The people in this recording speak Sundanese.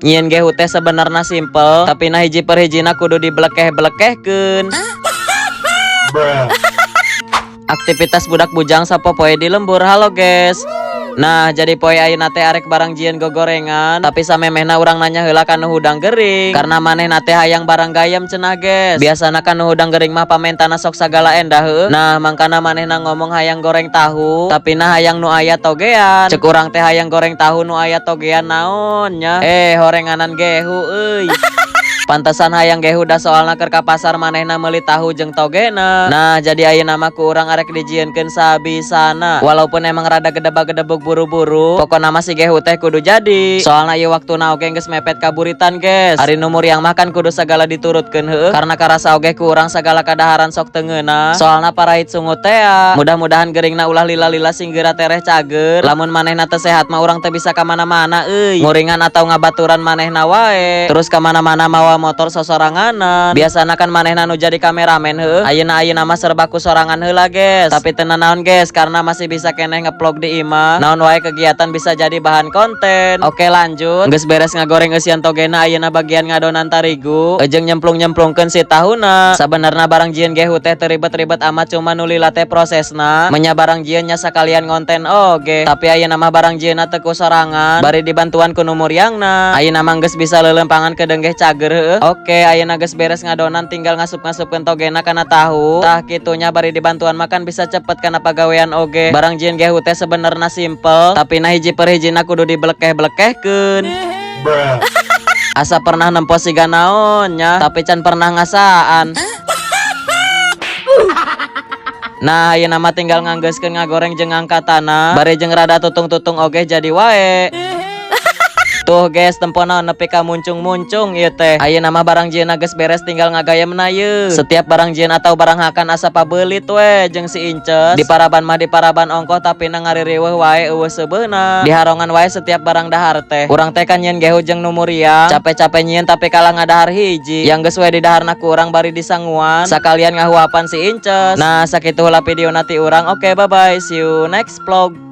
Nyieun gehu teh sebenarna simple, tapi nah hiji per hijina kudu diblekeh-blekehkeun. Aktivitas budak bujang sapopoe di lembur. Halo, guys. Nah, jadi poe ayeuna teh arek barang jieun gogorengan, tapi samemehna urang nanya heula ka nu hudang gering karena manehna teh hayang barang gayem cenah, guys. Biasana kan nu hudang gering mah pamentana sok sagala endah, heuh. Nah, mangkana manehna ngomong hayang goreng tahu, tapi nah hayang nu aya togean. Cek urang teh hayang goreng tahu nu aya togean naon nya? Eh, horenganan gehu euy. Pantesan hayang gehu, da soalna keur ka pasar manehna meuli tahu jeung togena. Nah, jadi ayeuna mah ku urang arek dijieunkeun sabisana. Walaupun emang rada gedebak-gedebuk buru-buru, pokona mah si gehu teh kudu jadi. Soalna ieu waktuna oge geus mepet ka buritan, guys. Ari nu muriang mah kan kudu sagala diturutkeun, heueuh. Karena karasa oge ku urang sagala kadaharan sok teu ngeunah. Soalna parait sungut tea. Mudah-mudahan geuringna ulah lila-lila, sing geura tereh cager. Lamun manehna teu sehat mah urang teu bisa ka mana-mana euy. Nguringan atau ngabaturan manehna wae. Terus ka mana-mana mawa motor sosoranganan. Biasana kan manehna nu jadi kameramen, heueuh. Ayeuna ayeuna mah serba ku sorangan heula, guys. Tapi teu nanaon, guys, karena masih bisa keneh ngevlog di imah. Naon wae kegiatan bisa jadi bahan konten. Oke, lanjut. Geus beres ngagoreng eusian togena, ayeuna bagian ngadonan tarigu. Jeung nyemplung-nyemplungkeun si tahuna. Sabenerna barang jieun gehu teh teu ribet-ribet amat, cuma nu lila teh prosesna. Menya barang jieun nya sakalian ngonten oge. Tapi ayeuna mah barang jieunna teu ku sorangan, bari dibantuan ku nu muriangna. Ayeuna mah geus bisa leuleumpangan kedeung geh cager, heueuh. Oke, ayeuna geus beres ngadonan, tinggal ngasup-ngasupkeun togena kana tahu. Tah, kitunya, bari dibantuan makan bisa cepet kana pagawean oge. Barang jieun gehu teh sebenerna simple, tapi nah hiji per hijina kudu diblekeh-blekehkeun. Asa pernah nempo siga naon nya, tapi can pernah ngasaan. Nah, ayeuna mah tinggal nganggeuskeun ngagoreng jeung ngangkatana, bari jeung rada tutung-tutung oge jadi wae. Tuh, guys, tempo naon nepi ka muncung-muncung ieu teh. Ayeuna mah barang jieunna geus beres, tinggal ngagayemna yeuh. Setiap barang jieun atau barang hakan asa pabelit we jeung si Inces. Di paraban mah di paraban ongkoh, tapi na ngaririweuh wae euweuh seubeuna. Diharongan wae setiap barang dahar teh. Urang teh kan nyieun gehu jeung nu muriang, capek-capek nyieun tapi kalah ngadahar hiji. Yang geus we didaharna ku urang bari disanguan, sakalian ngahuapan si Inces. Nah, sakitu heula videona ti urang. Oke, bye bye. See you next vlog.